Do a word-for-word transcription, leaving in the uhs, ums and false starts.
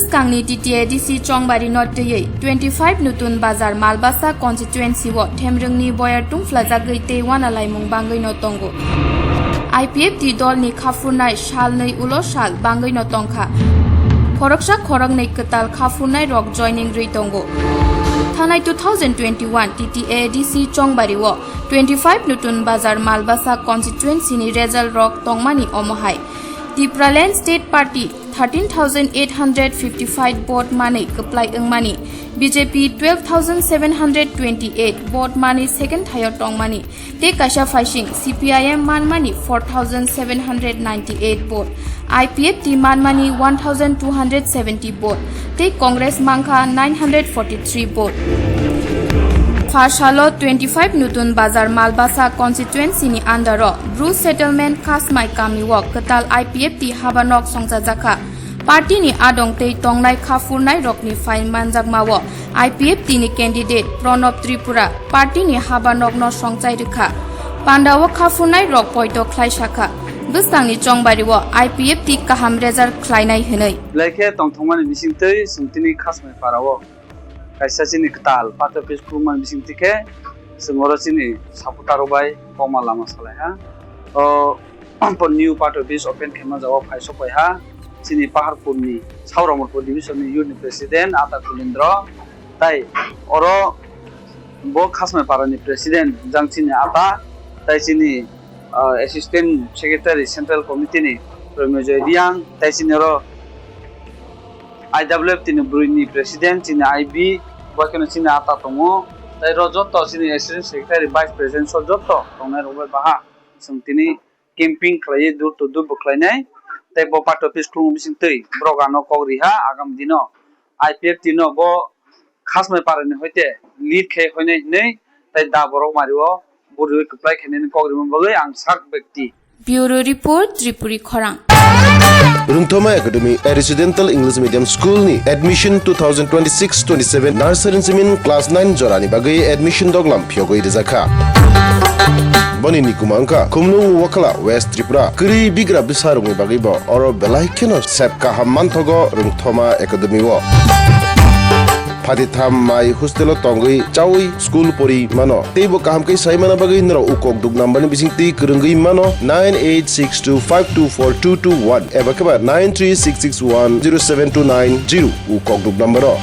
Bwskangni T T A D C chongbari no twiwi twenty five Nutun Bazar Malbasa constituency o themrwngni boyar tungphlajagwi tei uanalaimung bangwi no tongo. I P F T dolni khaphurnai salnwi ulo sal bangwi no tongkha. Khoroksa khoroknwi kwtal khaphurnai rok joining rwi tongo. Thanai two thousand twenty-one T T A D C chongbari o twenty five Nutun Bazar Malbasa constituency ni result rok tongmani omo hai. Tipraland State Party thirteen thousand eight hundred fifty-five vote manwi kwplai wngmani, B J P twelve thousand seven hundred twenty-eight vote manwi second thaio tongmani, tei kaisa phaising C P I M manmani four thousand seven hundred ninety-eight vote, I P F T manmani one thousand two hundred seventy vote, tei Congress mankha nine hundred forty-three vote. Pha salo twenty five Nutun Bazar Malbasa constituency ni under o Bru Settlement Khasmai kami o kwtal I P F T habanok songchajakha. Party ni adong tei tongnai khaphurnai rokni phain manjakma o I P F T ni candidate Pranab Tripura party ni habanokno songchai rwkha. Panda o khaphurnai rok poito khlai sakha. Bwskangni chongbari o I P F T kaham result khlainai hwnwi. Belai khe tongthokmani bisingtwi chwng tini Khasmai para o kaisa chini kwtal party office khulumani bisingtwi khe chwng oro chini supporter rok bai kokma lama salai ha. O new party office open khaima jaga o phai sok pai ha. Chini Paharpur ni Sauramurpur division ni youth ni president Ata Kulindro, tai oro bo Khasmai para ni president jang chini Ata, tai chini ah, Assistant Secretary Central Committee ni Promejoy Reang, tai chini oro I W F T ni bwrwi ni President chini I B, bo kheno chini Ata tongo, tai ro joto chini Assistant Secretary, Vice President so joto tongnai rok bai baha chwng tini camping khlaiwi door to door bo khlainai, tai bo party office khulumani bisingtwi borok ano kok ri ha agam dino I P F T no bo Khasmai para ni hoite lead khe hoinai hinwi tai da borok mari o bwrwi kwplai khainani kok rimani bagwi ang sak bekti. Bureau Report, Tripuri Khorang. Rungthoma Academy, a residential English medium school ni admission two thousand twenty-six twenty-seven nursery simin class nine jorani bagwi admission doglam phiyogwi rijakha. Boni ni kuma wngkha Khumlung Wakhala, West Tripura. Kwrwi bigra bwsarokni bagwi bo oro belai kheno sep kaham manthogo Rungthoma Academy o. Phatitham mai hostel o tongwi chawi school pori mano. Teibo kaham khe sai mana bagwi norok ukok duk number ni bisingtwi kwrwngwi mano nine eight six two five two four two two one eba khe ba nine three six six one zero seven two nine zero ukok duk number o.